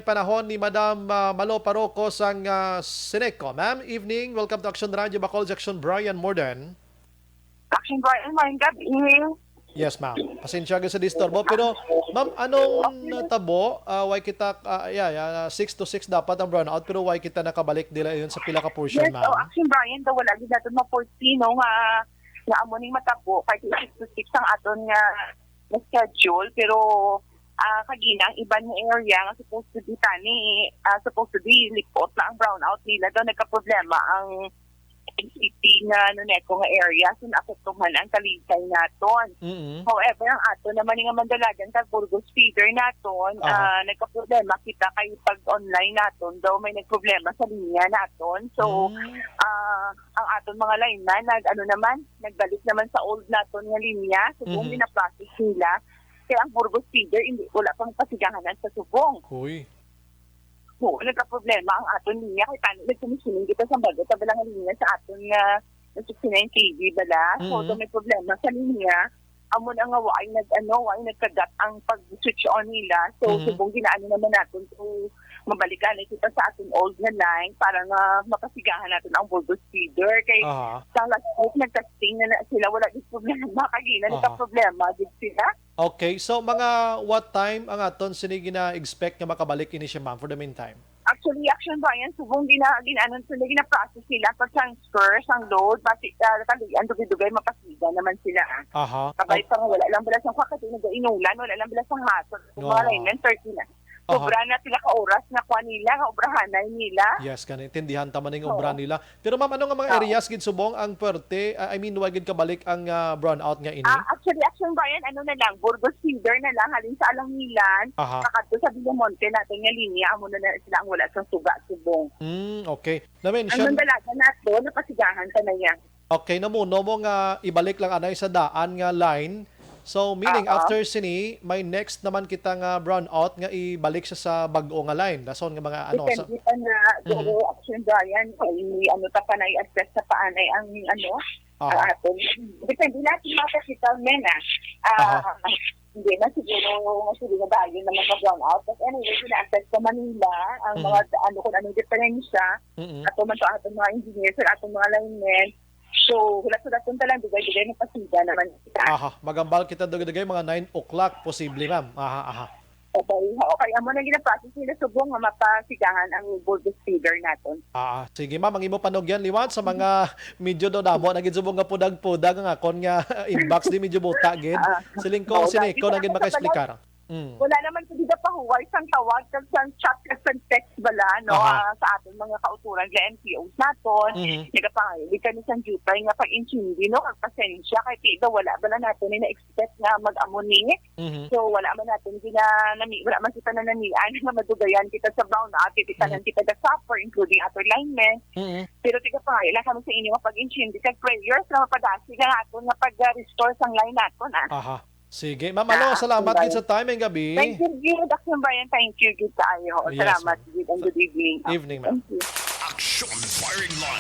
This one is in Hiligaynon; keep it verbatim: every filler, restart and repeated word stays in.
panahon ni Madam, ah, Malo Paroco sang, ah, Seneco. Ma'am, evening. Welcome to Action Radio Bacolod, Action Brian Morden. Action Brian, maayong gabi. Yes, ma'am. Pasensya ka sa disturbo. Pero, ma'am, anong natabo? Ah, why kita, ah, yeah, yeah, six to six dapat ang brownout, pero why kita nakabalik dila yun sa pila ka portion, Yes, ma'am? Oh, Action Brian, daw wala gid natin ma-foresee, no, nga, nga amo ning matabo, kay six to six ang aton nga na schedule, pero ah kagina ang iban nga area nga supposed to be tani, ah, supposed to be lipot na ang brownout nila, daw nagkaproblema ang city nga Noneco nga area, so naapektuhan ang Talisay naton. Mm-mm. However, ang aton naman nga Mandalagan kag Burgos feeder naton, Aha. ah, nagkaproblema kita kay pag online naton daw may nagproblema sa linya naton. So, Mm. ah, ang aton mga lineman nag ano naman, nagbalik naman sa old naton nga linya, subong Mhm. gina-process nila. Kaya ang Burgos feeder, hindi, wala pa mapasigahan sa subong. Uy. Oo, nagka-problema ang aton linya. Kay tani nagkomisining kita sa bago, sa bala nga linya sa aton nga sixty-nine K V bala. So, Mhm. daw may problema sa linya. Amo na nga waay nag ano, waay nagkagat ang pag-switch on nila. So, Mhm. subong ginaano naman naton to mabalikan na kita sa aton old nga line para nga mapasigahan naton ang Burgos feeder. Kay Aha. sa last week, nag-testing na, na sila, wala gid problema. Kagina, Aha. nagka-problema gid sila. Okay, so mga what time ang aton sini gina-expect nga makabalik ini siya, ma'am, for the meantime? Actually, Action Brian, subong gina, gina, ano, sila, gina-process nila pag-transfer sang load, basi uh, kalian, dugay-dugay, mapasiga naman sila. Ah. Aha. Kabay pa nga, wala lang bala sang kakati nag-inulan, wala lang bala sang hasol. Kung mga Oo. linemen, thirty na. Aha. Sobra na pila ka oras na kuha nila, nga obrahanay nila. Yes, gani, intindihan ta man ning Oo. obra nila. Pero ma'am, ano nga mga Oo. areas gid subong ang puwerte? Ah, I mean, why gid kabalik ang ah, brownout nga ini? Ah, actually, Action Brian, ano na lang, Burgos feeder na lang, halin sa Alangilan, Aha. kakadto sa Villamonte natin nga linya, amo na, na sila ang wala sang suga subong. Mm, okay. Ang Na-mention, Mandalagan nato, napasigahan ka na niya. okay, namuno mo nga ibalik lang anay sa daan nga line. So, meaning, Oo. after sini, may next naman kita nga brownout nga ibalik siya sa bag-o nga line. Dason nga mga ano, sa... Depende pa na, Mhm. oo, Action Brian, kay ano ta pa na i-assess sa paanay ang ano, ang Aha. aton. Depende natin mga capital men, ah. Aha. Ah, hindi na siguro, siguro na dayon na magka-brown out. But anyway, gina-assess sa Manila ang Mhm. mga ano kung anong diferensya. Mm-mm. Ato man to atong mga engineers, sa atong mga linemen. So, hulat-hulat lang, dugay-dugay, magpasiga naman kita. Aha, magambal kita dugay-dugay mga nine o'clock posible, ma'am. Aha, aha. Okay, okay. Amo na gina-process nila subong nga mapasigahan ang Burgos feeder naton. Ah, sige ma'am, ang imo panugyan liwat sa mga medyo daw damo na gid subong nga pudag-pudag ang akon nga inbox, di medyo buta gid. Ah, Siling ko, oo, sini dati ko na sa gid akin sa maka-explicar. Mm. Wala naman ko dito pahuway sang tawag kag sang chat kag sang text bala, no, Aha. ah, sa aton mga kauturan nga N P Os naton. Mhm. Nagapangayo kami sang dupay nga pag-intindi, no, kag pasensya kay ti daw wala bala naton ni na-expect nga mag-amo ni. Mhm. So wala man naton gina nami wala man kita nanamian nga madugayan kita sa brown out, titanan kita ga suffer, including ato linemen. Mhm. Pero tigapangayo lang kami sa inyo nga pag-intindi kag prayers nga mapadasig ang aton nga pag-restore sang line naton, ah. Aha. Sige. Ma'am, Alo, Ah, salamat bye. gid sa time and gabi. Thank you, Gid. Action Brian, thank you, Gid, kaayo. Yes, Salamat, ma'am. Gid, and good evening. Evening, ma'am. Thank you. Action Firing Line.